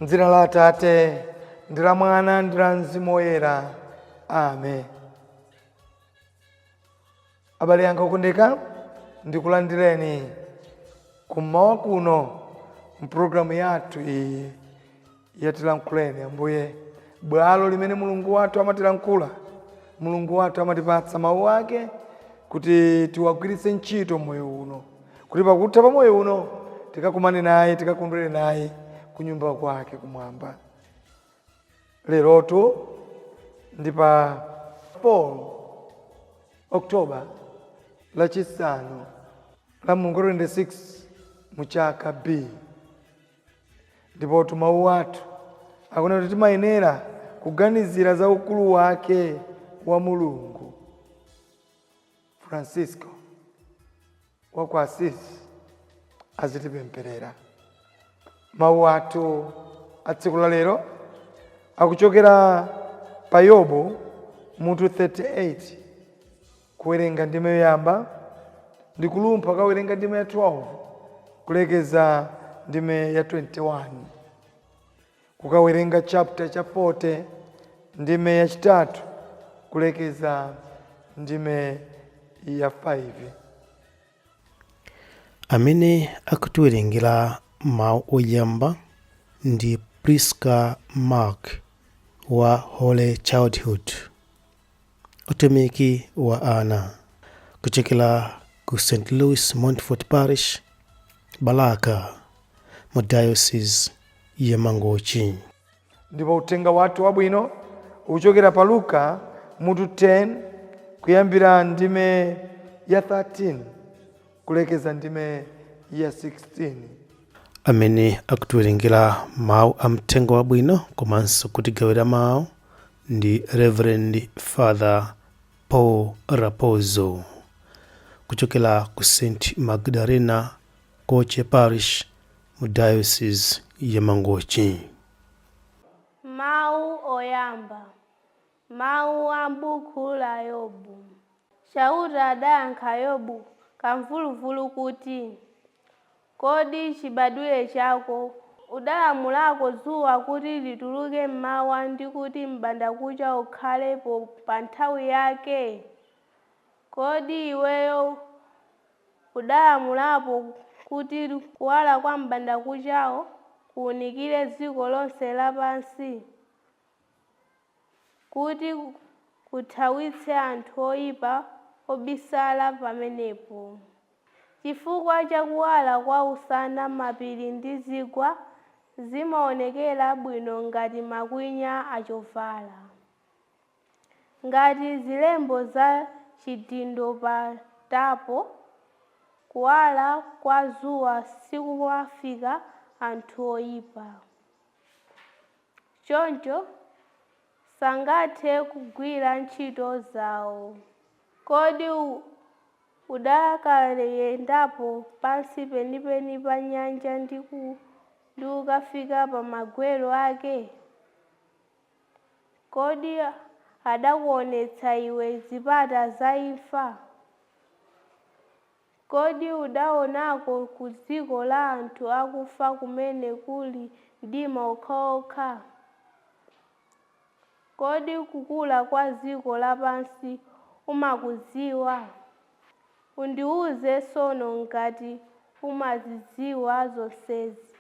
M'dzina la Atate, ndi la Mwana, ndi la Mzimu Woyera. Amen. Abale anga okondeka, ndikulandireni kummawa kuno mpulogalamu yathu iyi yatilankhuleni Ambuye, bwalo limene Mulungu wathu amatilankhula. Mulungu wathu amatipatsa mawu ake kuti tiwagwiritse ntchito moyo uno, kuti pakutha pa moyo uno tikakumane naye, tikakondwere naye kunyumba kwake kumwamba. Lerotu ndi pa 4 October, Lachisanu la Mulungu 26 mu chaka B. Ndipo mawu athu akunena kuti timayenera kuganizira za ukulu wake wa Mulungu. Francisco wa ku Assisi azitipempherera. Mawu athu a tsiku la lero akuchokera pa Yobu mutu 38, kuwerenga ndime yoyamba ndi kulumpha kawerenga ndime ya 12 kulekeza ndime ya 21, kukawerenga chapter cha 40 ndime yachitatu kulekeza ndime ya 5. Amene akutiwerengera mawu oyamba ndi Priska Mark wa Holy Childhood, utumiki wa ana, kuchokera ku St Louis Montfort Parish, Balaka, mu Diocese ya Mangochi. Ndipo uthenga wathu wabwino ukuchokera pa Luka mutu 10, kuyambira ndime ya 13 kulekeza ndime ya 16. Amene akutiwerengera mawu a mthenga wabwino komanso kutigawira mawu ndi Reverend Father Paul Rapozo, kuchokera ku St Magdalena Koche Parish mu Diocese ya Mangochi. Mawu oyamba. Mawu a m'buku la Yobu. Chauta adayankha Yobu kamvuluvulu kuti, "Kodi chibadwire chako udalamulako dzuwa kuti lituluke mmawa ndi kuti m'bandakucha ukhalepo pa nthawi yake? Kodi iweyo udalamulapo kuti kuwala kwa m'bandakuchawo kuwunikire dziko lonse lapansi, kuti kuthawitse anthu oyipa obisala pamenepo? Chifukwa cha kuwala kwa usana mapiri ndi zigwa zimaonekera bwino ngati makwinya achovala, ngati zilembo za chidindo pa tapo. Kuwala kwa dzuwa sikumafika anthu oyipa, choncho sangathe kugwira ntchito zawo. Kodi udakayendapo pansi penipeni pa nyanja ndi kukafika pa magwero ake? Kodi adakuonetsa iwe zipata za imfa? Kodi udaonako ku dziko la anthu akufa kumene kuli mdima okhaokha? Kodi kukula kwa dziko lapansi umakudziwa? Undiwuze tsono ngati umazidziwa zonsezi.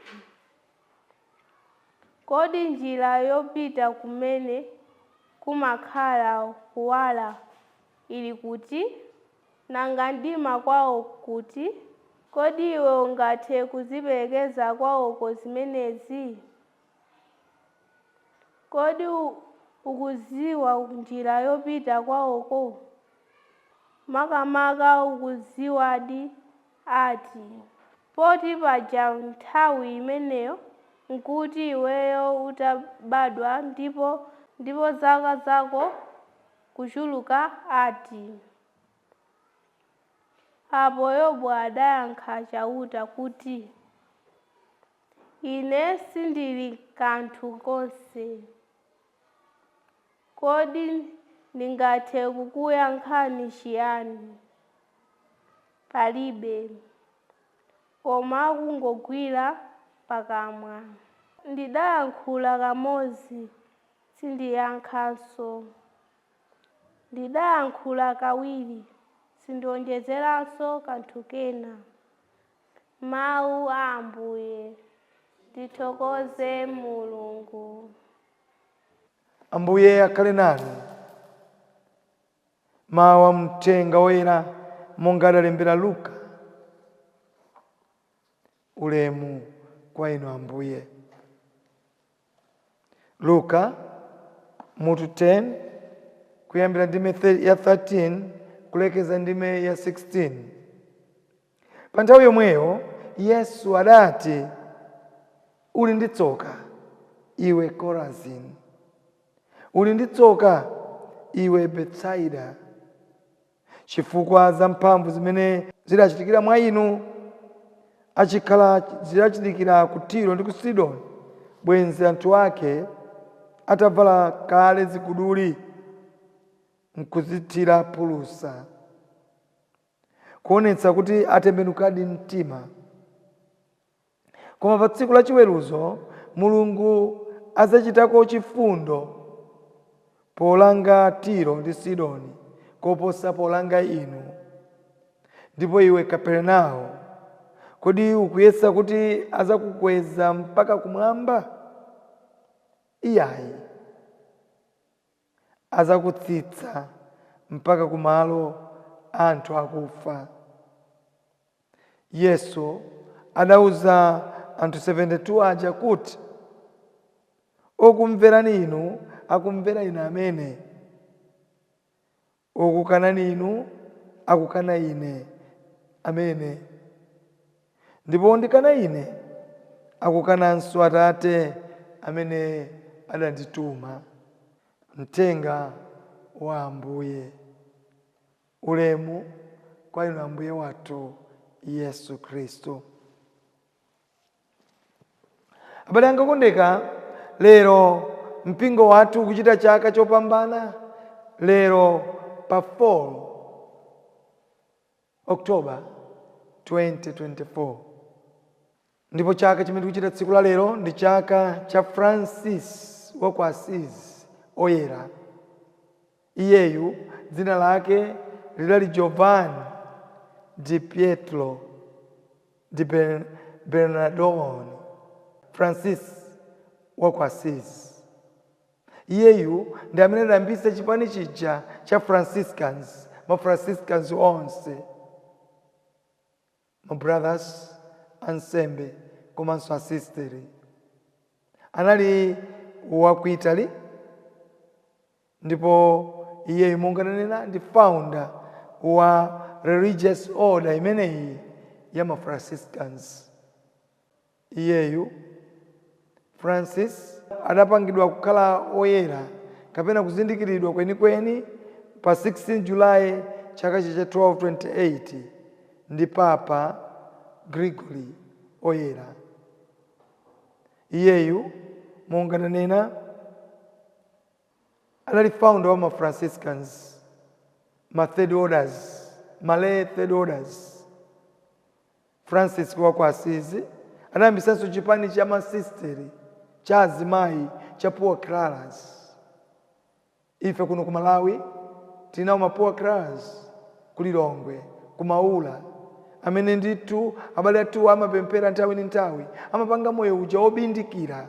Kodi njira yopita kumene kumakhala kuwala ili kuti? Nanga mdima kwawo kuti? Kodi iwe ungathe kuziperekeza kwawoko zimenezi? Kodi ukudziwa njira yopita kwawoko? Makamaka ukudziwadi ati, poti paja nthawi imeneyo nkuti iweyo utabadwa ndipo zaka zako kuchuluka ati?" Apo Yobu adayankha Chauta kuti, "Ine sindili kanthu konse. Kodi ndingathe kukuyankhani chiyani? Palibe, koma kungogwira pakamwa. Ndidayankhula kamodzi, sindiyankhanso. Ndidayankhula kawiri, sindionjezeranso kanthu kena. Mawu a Ambuye. Tithokoze Mulungu. Ambuye akhale nanu. Mawu a mthenga woyera monga adalembera Luka. Ulemu kwa inu Ambuye. Luka mutu 10, kuyambira ndime ya 13 kulekeza ndime ya 16. Pa nthawi yomweyo Yesu adati, uli ndi tsoka iwe Korazini, uli ndi tsoka iwe Betsaida, chifukwa za mphamvu zimene zidachitikira mwa inu achikhala zidachitikira ku Tiro ndi ku Sidoni, bwenzi anthu ake atavala kale ziguduli nkuzithira phulusa, kuonetsa kuti atembenukadi mtima. Koma pa tsiku la chiweruzo Mulungu adzachitako chifundo polanga Tiro ndi Sidoni koposa polanga inu. Ndipo iwe Kaperenawo, kodi ukuyesa kuti adzakukweza mpaka kumwamba? Iyayi, adzakutsitsa mpaka kumalo anthu akufa. Yesu adauza anthu 72 aja kuti, okumverani inu akumvera ine amene, okukanani inu akukana ine amene, ndipo ondikana ine akukananso Atate amene adandituma. Mthenga wa Ambuye. Ulemu kwa inu Ambuye wathu Yesu Khristu. Abale anga okondeka, lero mpingo wathu ukuchita chaka chopambana. Lero pa 4 October 2024, ndipo chaka chimene tikuchita tsiku la lero ndi chaka cha Francis wa ku Assisi oyera. Iyeyu dzina lake lidali Giovanni di Pietro di Bernardone Francis wa ku Assisi. Iyeyu ndi amene adayambitsa chipani chija cha Franciscans, ma Franciscans onse, ma brothers ansembe komanso asisteri. Anali wa ku Italy, ndipo iyeyu monga nanena ndi founder wa religious order imeneyi ya ma Franciscans. Iyeyu Francis adapangidwa kukhala oyera kapena kuzindikiridwa kwenikweni pa 16 July chaka cha 1228 ndi Papa Gregory oyera. Iyeyu monga nanena anali founder wa ma Franciscans, ma third orders, ma lay third orders. Francis wa ku Assisi anayambisanso chipani cha masisteri cha azimayi cha Poor Clares. Ife kuno ku Malawi tinawo ma Poor Clares ku Lilongwe, ku Maula, amene ndithu abale athu amapemphera nthawi ndi nthawi, amapanga moyo uja wobindikira.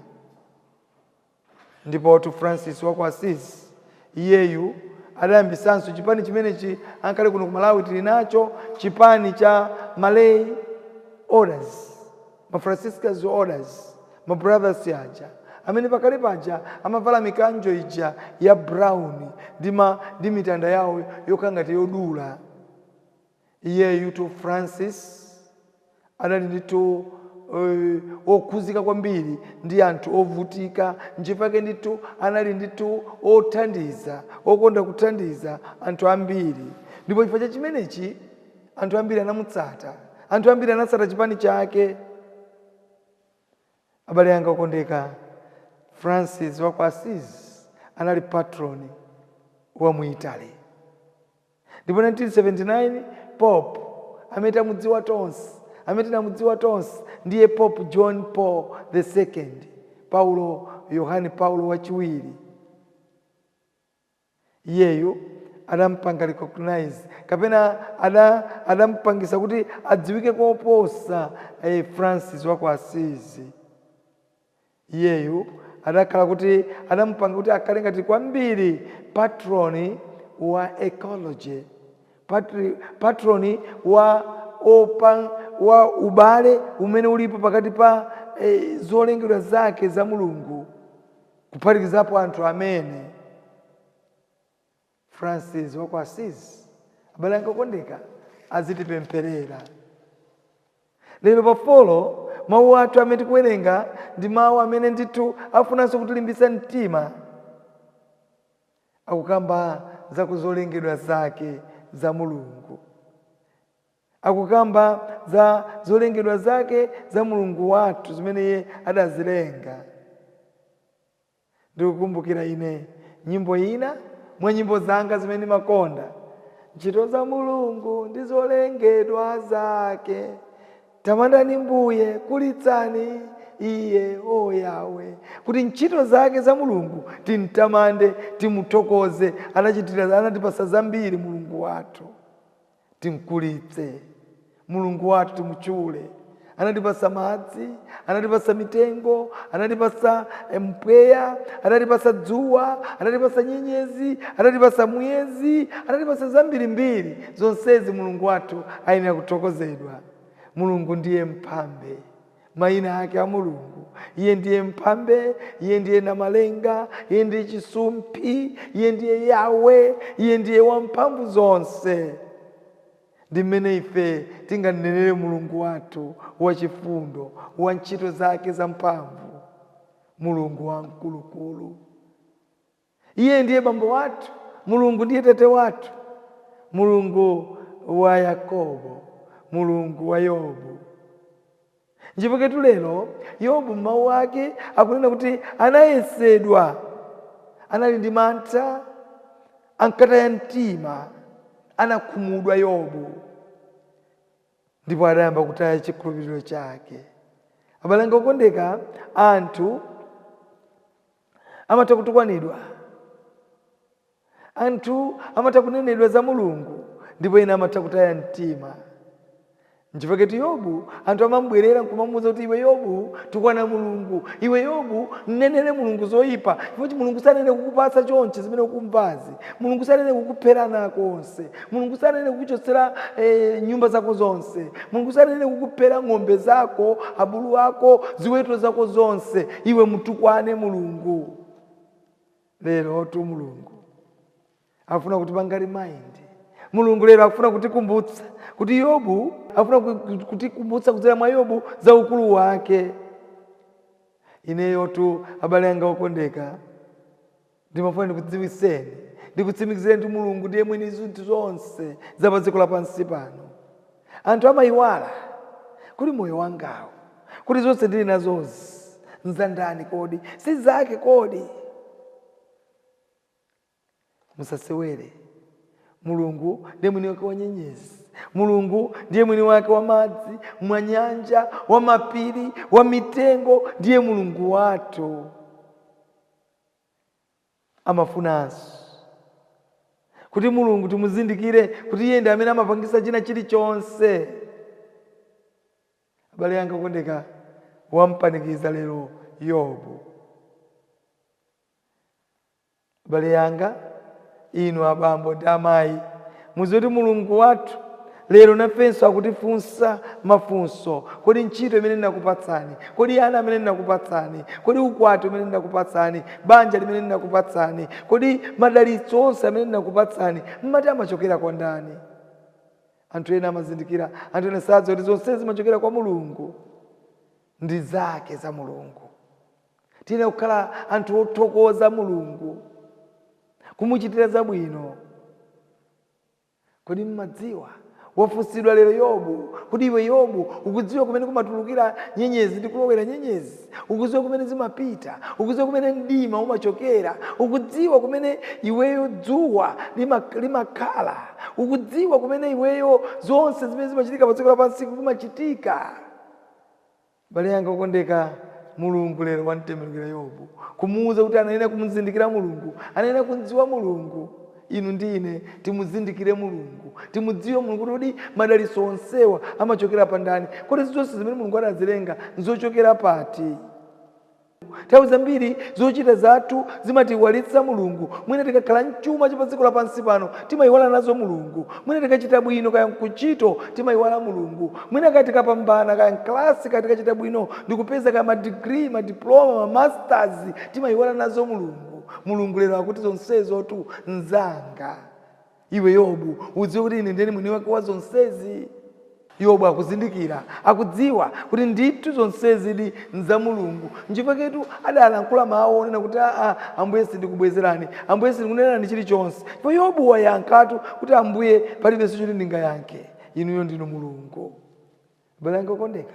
Ndipo tu Francis wa ku Assisi iyeyu adayambisanso chipani chimenechi ankale kuno ku Malawi tili nacho chipani cha ma lay orders, ma Franciscans orders, ma brothers aja amene pakale paja amavala mikanjo ija ya brown ndi mitanda yawo yokhala ngati yodula. Iyeyu tu Francis adali ndithu wokhuzika kwambiri ndi anthu ovutika, nchifukwa ndithu anali ndithu othandiza, okonda kuthandiza anthu ambiri. Ndipo chifukwa cha chimenechi anthu ambiri anamutsata, anthu ambiri anatsata chipani chake. Abale anga okondeka, Francis wa ku Assisi anali patron wa mu Italy. Ndipo 1979 Pope amene tamudziwa tonse, amene tinamudziwa tonse ndiye Pope John Paul the Second. Paulo, Yohane Paulo wachiwiri, iyeyu adampanga recognize kapena adampangisa kuti adziwike koposa Francis wa ku Asizi. Iyeyu adakhala kuti adampanga kuti akhale ngati kwambiri patroni wa ecology, patroni wa ubale umene ulipo pakati pa zolengedwa zake za Mulungu, kuphatikizapo anthu amene. Francis wa ku Asizi, abale anga okondeka, azitipempherera. Lero pa 4, mawu athu amene tikuwerenga ndi mawu amene ndithu afunanso kutilimbitsa mtima. Akukamba za kuzolengedwa zake za Mulungu, akukamba za zolengedwa zake za Mulungu wathu zimene iye adazilenga. Ndikukumbukira ine nyimbo ina mwa nyimbo zanga zimene ndimakonda: ntchito za Mulungu ndi zolengedwa zake, tamandani Mbuye, kulitsani iye, o Yawe. Kuti ntchito zake za Mulungu timtamande, timuthokoze, anachitira, anatipasa zambiri Mulungu wathu. Timkulitse Mulungu wathu, timutchule. Anatipasa madzi, anatipasa mitengo, anatipasa mpweya, anatipasa dzuwa, anatipasa nyenyezi, anatipasa mwezi, anatipasa zambirimbiri. Zonsezi Mulungu wathu ayenera kuthokozedwa. Mulungu ndiye mphambe, mayina ake a Mulungu. Iye ndiye mphambe, iye ndiye namalenga, iye ndiye chisumphi, iye ndiye Yawe, iye ndiye wamphamvu zonse. Ndi mmene ife tinganenere Mulungu wathu wachifundo, wa ntchito zake zamphamvu, Mulungu wamkulukulu. Iye ndiye bambo wathu, Mulungu ndiye tate wathu, Mulungu wa Yakobo, Mulungu wa Yobu. Nchipoketu lero Yobu mawu ake akunena kuti anayesedwa, anali ndi mantha, ankataya mtima, anakhumudwa Yobu, ndipo adayamba kutaya chikhulupiriro chake. Abale anga okondeka, anthu amatha kutukwanidwa, anthu amatha kunenedwa za Mulungu, ndipo ena amatha kutaya mtima. Nchifukwa Yobu anthu amambwerera nkumamuwuza kuti iwe Yobu, tukwana Mulungu, iwe Yobu, mnenere Mulungu zoyipa, chifukwa Mulungu sanene kukupatsa chonchi zimene ukumvazi, Mulungu sanene kukuphera nako onse, Mulungu sanene kukuchotsera nyumba zako zonse, Mulungu sanene kukuphera ng'ombe zako, abulu ako, ziweto zako zonse, iwe mutukwane Mulungu. Lero tu Mulungu afuna kuti pangari mind. Mulungu lero akufuna kutikumbutsa kuti Yobu, afuna kutikumbutsa kudzera mwa Yobu za ukulu wake. Ineyo tu, abale anga okondeka, ndimafuna ndikudziwiseni, ndikutsimikizireni kuti Mulungu ndiye mwini zinthu zonse za pa dziko lapansi pano. Anthu amayiwala kuti moyo wangawo, kuti zonse ndili nazozi nzandani kodi? Si zake kodi? Musasewere. Mulungu ndiye mwini wake wa nyenyezi, Mulungu ndiye mwini wake wa madzi, mwa nyanja, wa mapiri, wa mitengo, ndiye Mulungu wathu. Amafunanso kuti Mulungu timuzindikire kuti iye ndi amene amapangisa china chilichonse. Abale anga okondeka, wampanikiza lero Yobu. Abale anga, inu abambo ndi amayi, muziwe kuti Mulungu wathu lero nafenso akutifunsa mafunso. Kodi ntchito imene ndinakupatsani, kodi ana amene ndinakupatsani, kodi ukwati umene ndinakupatsani, banja limene ndinakupatsani, kodi madalitso onse amene ndinakupatsani, mmati amachokera kwa ndani? Anthu ena amazindikira, anthu ena sadziwa kuti zonse zimachokera kwa Mulungu, ndi zake za Mulungu. Tiyenera kukhala anthu othokoza Mulungu, kumuchitira zabwino. Kodi mmadziwa? Wafunsidwa lero Yobu kuti iwe Yobu, ukudziwa kumene kumatulukira nyenyezi ndi kulowera nyenyezi? Ukudziwa kumene zimapita? Ukudziwa kumene mdima umachokera? Ukudziwa kumene iweyo dzuwa limakhala? Ukudziwa kumene iweyo zonse zimene zimachitika pa dziko lapansi kumachitika? Abale anga okondeka, Mulungu lero wamtembenukira Yobu, kumuwuza kuti anayenera kumuzindikira Mulungu, anayenera kumdziwa Mulungu. Inu ndi ine timuzindikire Mulungu, timudziwe Mulungu kuti kodi madalitso onsewa amachokera pandani? Kodi zonse zimene Mulungu adazilenga nzochokera pati? Nthawi zambiri zochita zathu zimatiiwalitsa Mulungu. Mwina tikakhala mchuma cha pa dziko lapansi pano timayiwala nazo Mulungu. Mwina tikachita bwino kaya nkuntchito timayiwala Mulungu. Mwina kaya tikapambana kaya mklasi, kaya tikachita bwino ndikupeza kaya madigiri, madiploma, mamasters, timayiwala nazo Mulungu. Mulungu lero akuti zonsezotu nzanga. Iwe Yobu, udziwe kuti ine ndine mwini wake wa zonsezi. Yobu akuzindikira, akudziwa kuti ndithu zonsezi ndi za Mulungu. Nchifukwa ketu adalankhula mawu onena kuti aa, Ambuye sindikubwezerani, Ambuye sindikunenani chilichonse. Ndipo Yobu wayankhatu kuti Ambuye palibenso choti ndingayankhe, inuyo ndinu Mulungu. Abale anga okondeka,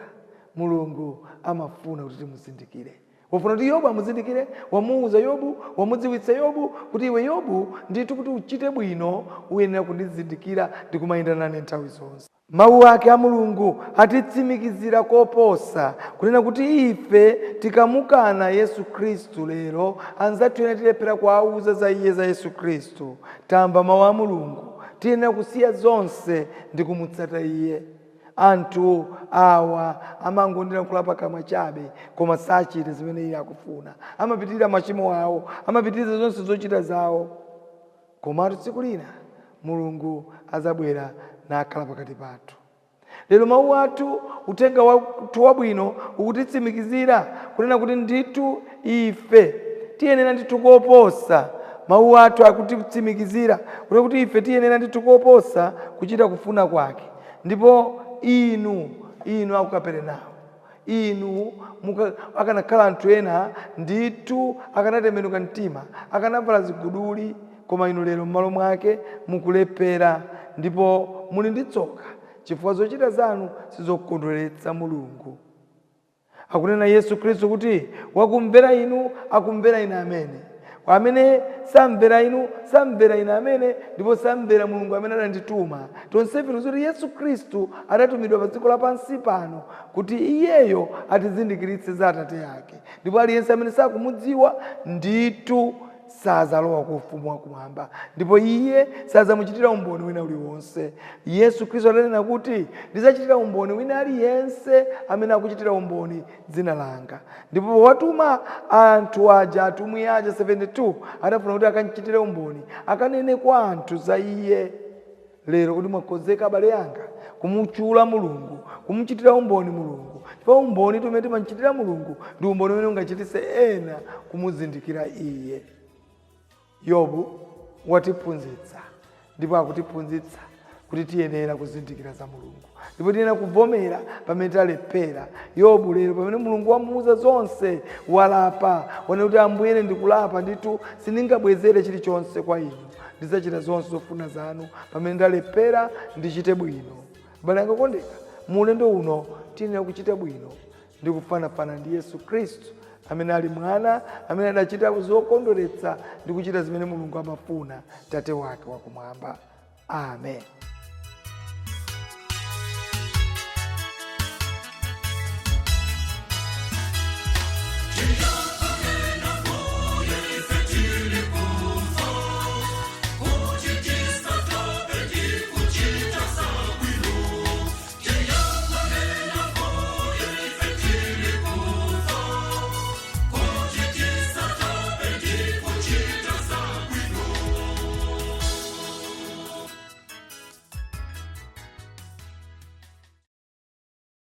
Mulungu amafuna kuti timuzindikire. Wafuna kuti Yobu amuzindikire, wamuwuza Yobu, wamudziwitsa Yobu kuti iwe Yobu, ndithu kuti uchite bwino uyenera kundizindikira ndi kumayenda nane nthawi zonse. Mawu ake a Mulungu atitsimikizira koposa kunena kuti ife tikamukana Yesu Khristu lero, anzathu ena tilephera kuwauza za iye, za Yesu Khristu. Tamva mawu a Mulungu, tiyenera kusiya zonse ndi kumutsata iye. Anthu awa amangondilankhula pakamwa chabe, koma sachita zimene iye akufuna. Amapitirira machimo awo, amapitiriza zonse zochita zawo. Komatu tsiku lina Mulungu azabwera nakhala pakati pathu. Lero mawu athu, uthenga wathu wabwino ukutitsimikizira kunena kuti ndithu ife tiyenera ndithu koposa. Mawu athu akutitsimikizira kunena kuti ife tiyenera ndithu koposa kuchita kufuna kwake. Ndipo inu aku Kaperenawo, inu akanakhala anthu ena ndithu akanatembenuka mtima, akanavala ziguduli, koma inu lero m'malo mwake mukulephera ndipo muli ndi tsoka, chifukwa zochita zanu sizokondweretsa Mulungu. Akunena Yesu Khristu kuti wakumvera inu akumvera ine amene, amene samvera inu samvera ine amene, ndipo samvera Mulungu amene adandituma. Tonsefe tikudziwa kuti Yesu Khristu adatumidwa pa dziko lapansi pano kuti iyeyo atizindikiritse za Atate ake, ndipo aliyense amene sakumudziwa ndithu sazalowa ku ufumu wakumwamba, ndipo iye sazamuchitira umboni wina uliwonse. Yesu Khristu adanena kuti ndidzachitira umboni wina aliyense amene akuchitira umboni dzina langa. Ndipo powatuma anthu aja, atumwi aja 72, adafuna kuti akamchitire umboni, akanene kwa anthu za iye. Lero kuti mwakonzeka abale anga kumutchula Mulungu, kumuchitira umboni Mulungu, chifukwa umboni umene timamchitira Mulungu ndi umboni umene ungachititse ena kumuzindikira iye. Yobu watiphunzitsa ndipo akutiphunzitsa kuti tiyenera kuzindikira za Mulungu, ndipo tiyenera kuvomera pamene talephera. Yobu lero pamene Mulungu wamuuza zonse, walapa, wanena kuti Ambuye ine ndikulapa ndithu, sindingabwezere chilichonse kwa inu, ndidzachita zonse zofuna zanu, pamene ndalephera ndichite bwino. Abale anga okondeka, mu ulendo uno tiyenera kuchita bwino ndi kufanafana ndi Yesu Khristu amene ali mwana amene adachita zokondweretsa ndi kuchita zimene Mulungu amafuna, Tate wake wakumwamba. Amen.